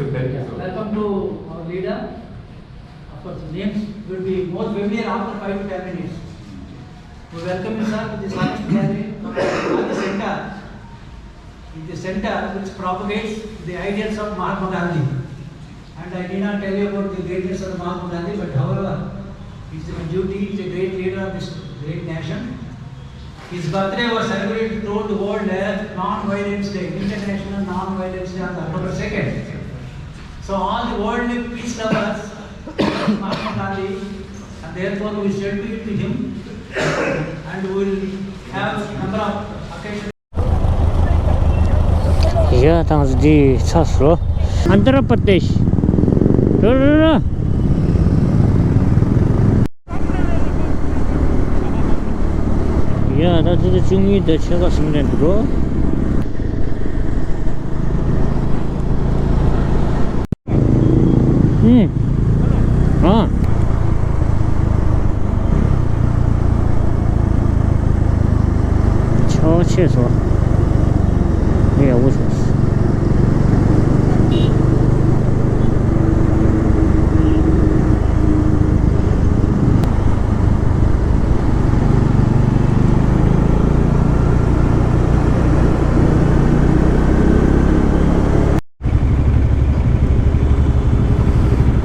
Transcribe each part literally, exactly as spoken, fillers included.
Welcome to our leader. Of course, names will be more familiar after five to ten minutes. We welcome you, sir, to this honest gathering at the center, in the center which propagates the ideals of Mahatma Gandhi. And I need not tell you about the greatness of Mahatma Gandhi, but however, it's a duty, he's a great leader of this great nation. His birthday was celebrated throughout the world as Non-Violence Day, International Non-Violence Day on October second. So all the worldly peace lovers, Mahatma Gandhi, and therefore we salute to him, and we will have number of occasions. ཡ་ཐང་འདི་ཚ་སོ། ཨན་དྷྲ་པྲ་དེཤ། རོ་རོ་རོ། ཡ་ད་ཚོད་བཅུ་གཉིས་དང་ཕྱེད་ཀ་ཟིན་རན་འགྲོ། ཨུམ། ཨ། ཆར་པ་ཆེ་སོང་། ཡག་པོ་བྱུང་སོང་།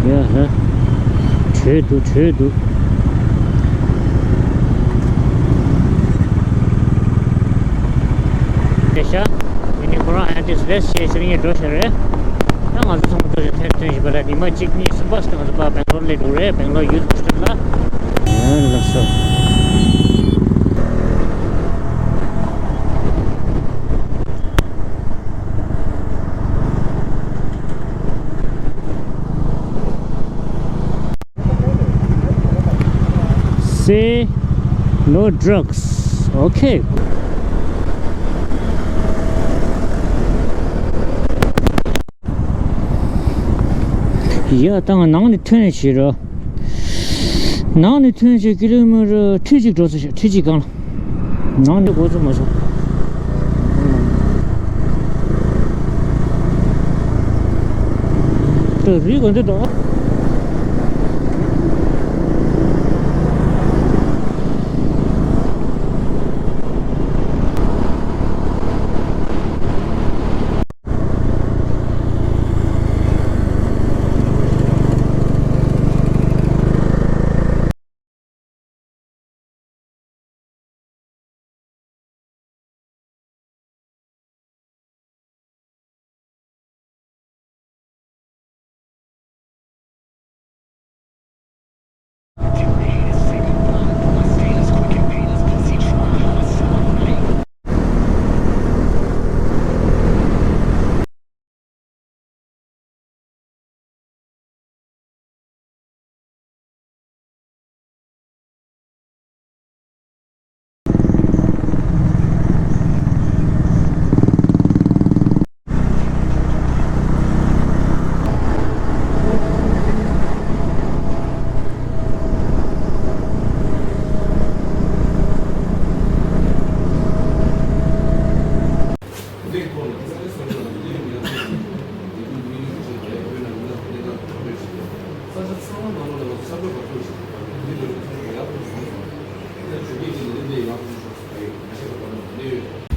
ཡ་ཧ། བྲོས་འདུག་བྲོས་འདུག་དེ་ཤ། དེ་ནི་ཁོ་རང་ཨ་ཏིས་རེས་བྱས་ཕྱིར་ངས་འགྲོ་ཤེས་རེད། ད་ང་ཚོ་ཚང་མ་འགྲོ་ཤེས་ཐོན་ཐོན་བཞིན་པ་ལ་ཉི་མ་གཅིག་གཉིས་གསུམ་པ་སྟེ་ང་ཚོ་ཕར་སྦེང་ལོར་སླེབས་འདུག་རེད། སྦེང་ལོར་ཡུཐ་ཧོ་སི་ཊལ་ལ། ཡ་ལགས་སོ། Say no drugs. Okay. ཡ་ད་ང་ནང་ནས་ཐོན་ནས་བྱེད་རོགས། ནང་ནས་ཐོན་བྱས་ཀི་ལོ་མི་ཊར་ཁྲི་གཅིག་འགྲོ་ཚར་ཤག་ཁྲི་གཅིག་སྒང་ལ། ནང་ནས་འགོ་ཚུགས་མ་སོང་། ད་རི་གོ་འདི་དང་།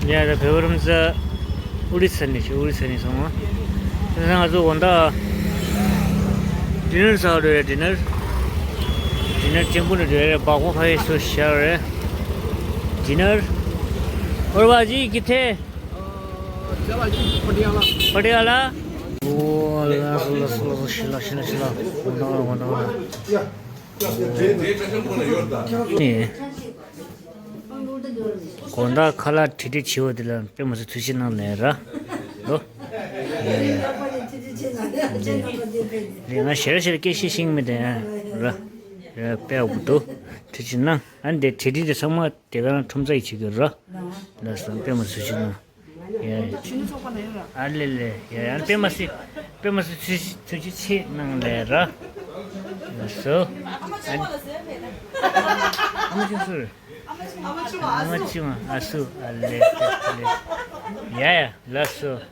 ཡ་ད་བོད་རམ་ས་ཨོ་རི་ས་ནས་ཤི་ཨོ་རི་ས་ནས་སོང་ང་། དེ་ང་ཚོ་དགོང་དག་ཌི་ནར་ཟ་བ་རེད། ཌི་ནར་ཌི་ནར་ཅན་པོ་ནས་རེད། སྦག་སྦག་ཕ་ཡི་སོ་ཤར་རེད། ཌི་ནར། और बाजी किथे? पटियाला। पटियाला। ओ, ला, ला, ला, ला, ला, शिला, शिला, शिला। होना, होना, होना। ནི། དགོང་དག་ཁ་ལག་བྲིས་བྲིས་བྱེད་འོ་དེ་ལ་དཔེ་མ་སྲིད་ཐུགས་རྗེ་གནང་ལེ་ར། ལོ། ཡ་ཡ། ལེ་ང་ཞེ་ར་ཞེ་ར་སྐད་ཤེས་ཤིང་མི་དེ་ར། ར་དཔེ་འོ་འདུག་ཐུགས་རྗེ་གནང་། ཨ་ནི་དེ་བྲིས་བྲིས་དེ་ཚང་མ། དེ་ག་རང་ཁྲོམ་ས་ཡི་བྱེད་དགོས་ར། ལགས་སོ། དཔེ་མ་སྲིད་ཐུགས་རྗེ་གནང་། ཡ་ཡ། ཨ་ལེ་ལེ། ཡ་ཡ། དཔེ་མ་སྲིད། དཔེ་མ་སྲིད་ཐུགས་རྗེ་ཐུགས་རྗེ་ཆེ་གནང་ལེ་ར། ལགས་སོ། ཨ་མ་ཆུང་སུ་རེད། ཨ་མ་ཆུང་ཨ་སུ། ཨ་ལེ་ལེ་ལེ། ཡ་ཡ། ལགས་སོ།